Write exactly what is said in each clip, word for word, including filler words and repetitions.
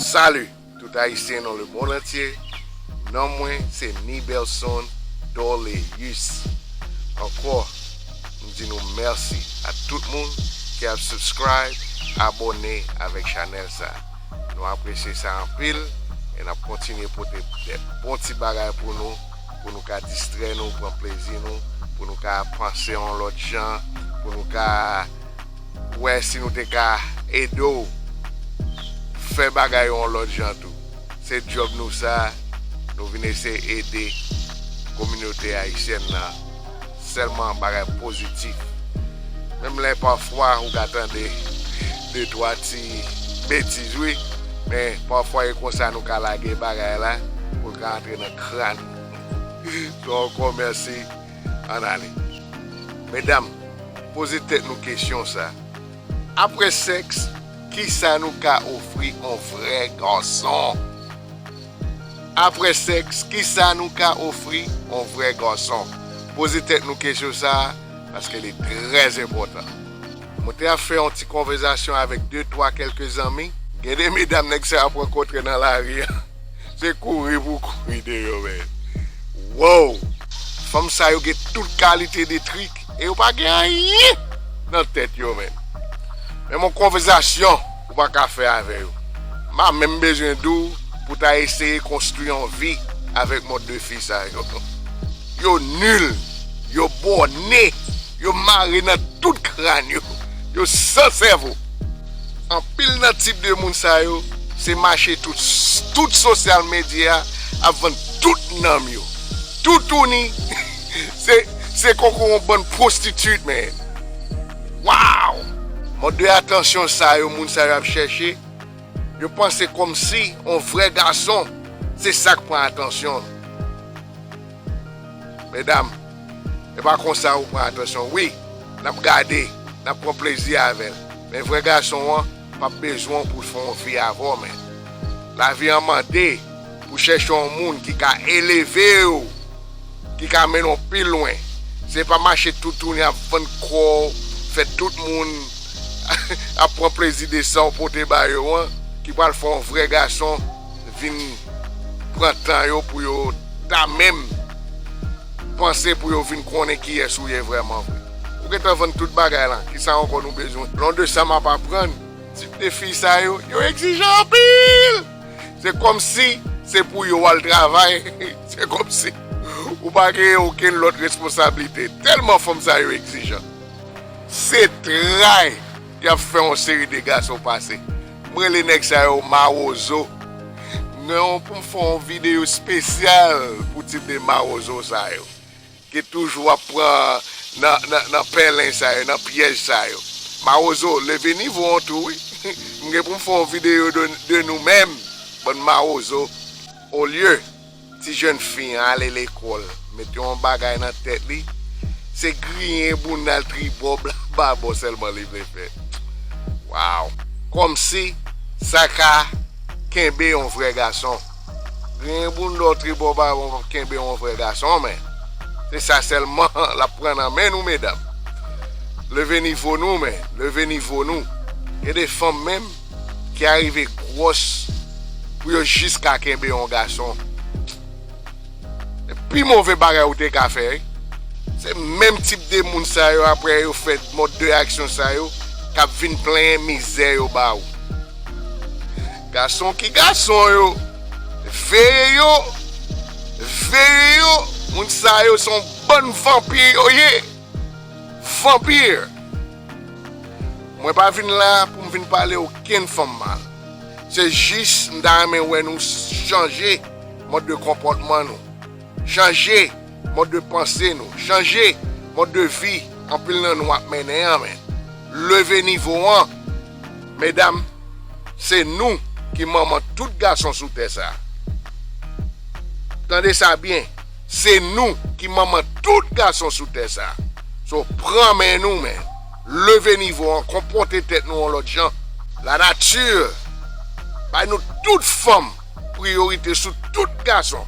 Salut tout Ayisyen dans le monde entier. Non mwen se Nibelson Doleus. Ankò, m di nou mèsi a tout moun ki ap subscribe, abòne avèk chanèl sa. Nou apresye sa anpil e n ap kontinye pote de bon ti bagay pou nou, pou nou ka distrè nou, pran plezi nou, pou nou ka panse yon lòt jan, pou nou ka wè si nou te ka ede w fè bagay yo yon lòt jan tou. Se djòb nou sa, nou vin eseye ede kominote ayisyèn nan. Sèlman bagay pozitif. Menm lè pafwa ou ka tande de twa ti betiz wi, men pafwa e konsa nou ka lage bagay la pou l ka antre nan kràn. So ankò mèsi, ann ale. Medam, poze tèt nou kesyon sa. Apre sèks, kisa nou ka ofri on vrè gason? Apre sèks, kisa nou ka ofri on vrè gason? Poze tèt nou kesyon sa a, paske li trè enpòtan. Mwen te ap fè yon ti konvèsasyon avèk de twa kèlke zanmi. Gen de medam nèg sa yo ap rankontre nan lari a. Se kouri pou kouri deyò, men. Wow! Fanm sa yo gen tout kalite de trik e yo pa gen anyen nan tèt yo, men. Men yon konvèsasyon ou pa ka fè avè yo. M a menm bezwen di w pou ta eseye konstwi yon vi avèk mòd de fi sa yo. Yo nil, yo bòne, yo mare nan tout kràn yo, yo san sèvo. Anpil nan tip de moun sa yo, se mache tout, tout sosyal medya ap vann tout nanm yo. Toutouni, se, se konkou yon bann pwostitit, men. Wow! Mòd de atansyon sa yo, moun sa yo ap chèche, yo panse kòmsi yon vrè gason, se sa k pran atansyon l. Medam, e pa konsa ou pran atansyon. Wi, n ap gade, n ap pran plezi avè l. Men vrè gason an p ap bezwen w pou l fè yon vi avè w, men. Lavi an mande pou chèche yon moun ki ka eleve w, ki ka mennen w pi lwen. Se pa mache toutouni ap vann kò w, fè tout moun ap pran plezi de sa w pote ba yo an, ki pral fè yon vrè gason vin pran tan yo pou yo ta menm panse pou yo vin konnen kiyès ou ye vrèman vre. Ou gentan vann tout bagay lan, kisa ankò nou bezwen? Lon de sa m ap aprann, tip de fi sa yo, yo egzijan anpil. Se kòmsi se pou yo w al travay. Se kòmsi ou pa gen okenn lòt responsablite. Tèlman fanm sa yo egzijan. Se tray y ap fè yon seri de gason pase. M rele nèg sa yo mawozo. Non, pou m fè yon videyo espesyal pou tip de mawozo sa yo ki toujou ap pran nan, nan, nan pèlen sa yo, nan pyèj sa yo. Mawozo, leve nivo w tou, wi. M gen pou m fè yon videyo de, de nou menm, bann mawozo. Olye ti jèn fi an ale lekòl, mete yon bagay nan tèt li, se griyen bounda l tribò, babò sèlman li vle fè. Wow! Kòmsi sa ka kenbe yon vrè gason. Griyen bounda w tribò, babò p ap kenbe yon vrè gason, men. Se sa sèlman l ap pran nan men nou, medam. Leve nivo nou, men. Leve nivo nou. Gen de fanm menm ki arive gwòs pou yo jis ka kenbe yon gason. Se pi move bagay ou te ka fè, wi. Se menm tip de moun sa yo, apre yo fè mòd de aksyon sa yo, k ap vin plenyen mizè yo ba ou. Gason ki gason yo, veye yo, veye yo, moun sa yo se yon bann vanpi yo ye. Vanpi! Mwen pa vin la pou m vin pale okenn fanm mal. Se jis m ta renmen wè nou chanje mòd de konpòtman nou. Chanje mòd de panse nou. Chanje mòd de vi anpil nan nou ap mennen an, men. Leve nivo an. Medam, se nou ki manman tout gason sou tè sa. Tande sa byen. Se nou ki manman tout gason sou tè sa. So, pran men nou, men. Leve nivo an, konpòte tèt nou yon lòt jan. Lanati bay nou tout fanm priyorite sou tout gason.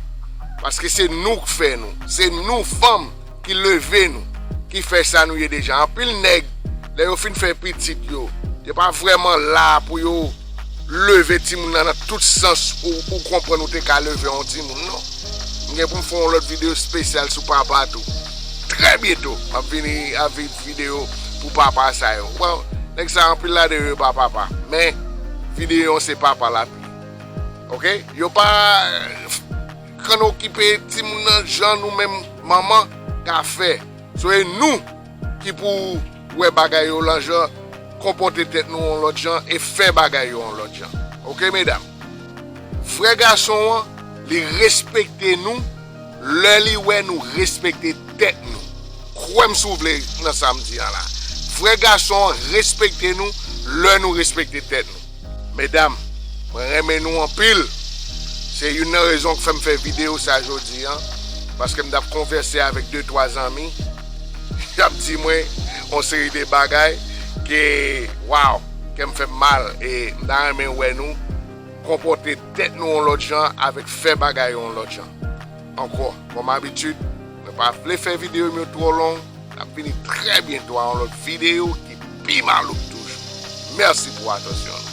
Paske se nou k fè nou. Se nou fanm ki leve nou, ki fè sa nou ye deja. Anpil nèg, lè yo fin fè pitit yo, yo pa vrèman la pou yo leve timoun nan nan tout sans ou, ou konprann ou te ka leve yon timoun, non. M gen pou m fè yon lòt videyo espesyal sou papa tou. Trè byento, m ap vini avèk videyo pou papa sa yo. Bon, nèg sa anpil ladan yo pa papa, men videyo se papa l ap ye. Oke? Yo pa konn okipe timoun nan jan nou menm manman ka fè. So e nou ki pou wè bagay yo lan jan, konpòte tèt nou yon lòt jan e fè bagay yo yon lòt jan. Oke, medam? Frè gason an, li respekte nou lè li wè nou respekte tèt nou. Kwè m si w vle nan sa m di an la. Frè gason an respekte nou lè nou respekte tèt nou. Medam, mwen renmen nou anpil. Se youn nan rezon k fè m fè videyo sa jodi an, paske m t ap konvèse avèk de twa zanmi, y ap di mwen yon seri de bagay ke, waw, kè m fè m mal, e m ta renmen wè nou konpòte tèt nou yon lòt jan avèk fè bagay yo yon lòt jan. Ankò, kòm abitid, mwen pa vle fè videyo m yo twò long, n ap vini trè byento a yon lòt videyo ki pi malouk toujou. Mèsi pou atansyon nou.